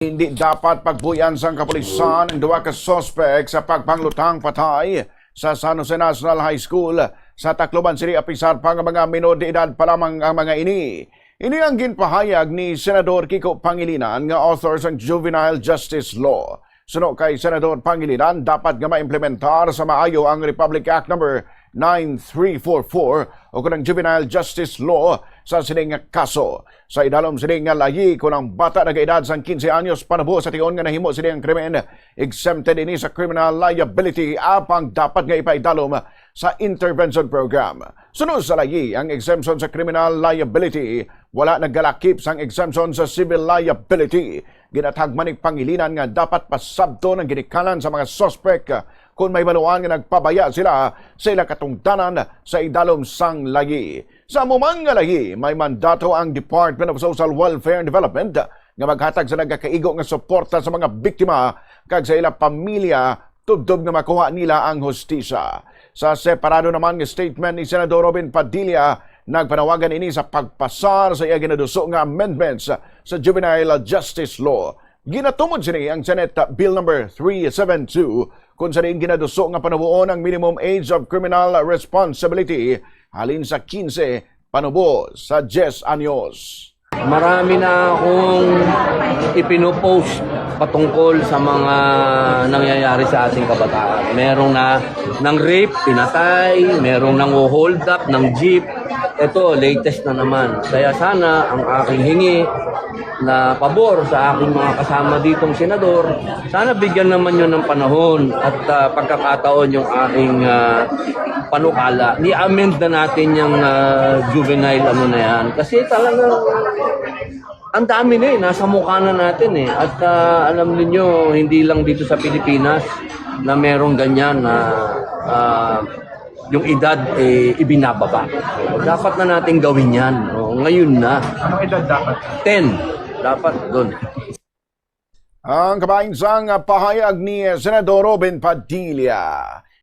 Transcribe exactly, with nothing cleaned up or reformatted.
Hindi dapat pagbuy-an sang kapulisan ang duha ka suspek sa pagpanglutang patay sa San Jose National High School sa Tacloban City, apisar pa nga mga minor de edad pa lamang ang mga ini. Ini ang ginpahayag ni Senador Kiko Pangilinan nga author sang Juvenile Justice Law. Suno kay Senador Pangilinan, dapat nga maimplementar sa maayo ang Republic Act number nine three four four o kon ang Juvenile Justice Law sa sining nga kaso. Sa idalom sini nga layi, kon ang bata nagaedad sang quince anyos panubo sa tion nga nahimo sini ang krimen, exempted ini sa criminal liability, apang dapat nga ipaidalom sa intervention program. Sunod sa layi, ang exemption sa criminal liability wala nagalakip sang exemption sa civil liability. Ginatagman ni Pangilinan nga dapat pasabton ang ginikanan sa mga suspek kon may baluan nga nagpabaya sila sa ila katungdanan sa idalom sang layi. Sa amo man nga layi, may mandato ang Department of Social Welfare and Development nga maghatag sa nagakaigo nga suporta sa mga biktima kag sa ila pamilya tubtob nga makuha nila ang hustisya. Sa separado naman nga statement ni Senador Robin Padilla, nagpanawagan ini sa pagpasar sa iya ginaduso nga amendments sa Juvenile Justice Law. Ginatumod sini ang Senate Bill number three seven two, kung sa diin ginaduso nga panuboon ang minimum age of criminal responsibility halin sa quince panubo sa diyes anyos. Marami na akong ipinopost patungkol sa mga nangyayari sa ating kabataan. Merong na ng rape, pinatay, merong nang hold up ng jeep. Ito, latest na naman. Kaya sana ang aking hingi na pabor sa aking mga kasama ditong senador, sana bigyan naman yun ng panahon at ah, pagkakataon yung aking ah, panukala. Ni-amend na natin yung ah, juvenile ano na yan. Kasi talagang ang dami na eh, nasa mukha na natin eh. At ah, alam ninyo, hindi lang dito sa Pilipinas na merong ganyan na ah, yung edad eh, ibinababa. Dapat na natin gawin yan. O, ngayon na. Anong edad dapat? Ten. Dapat doon. Ang kabahin sang pahayag ni Senador Robin Padilla.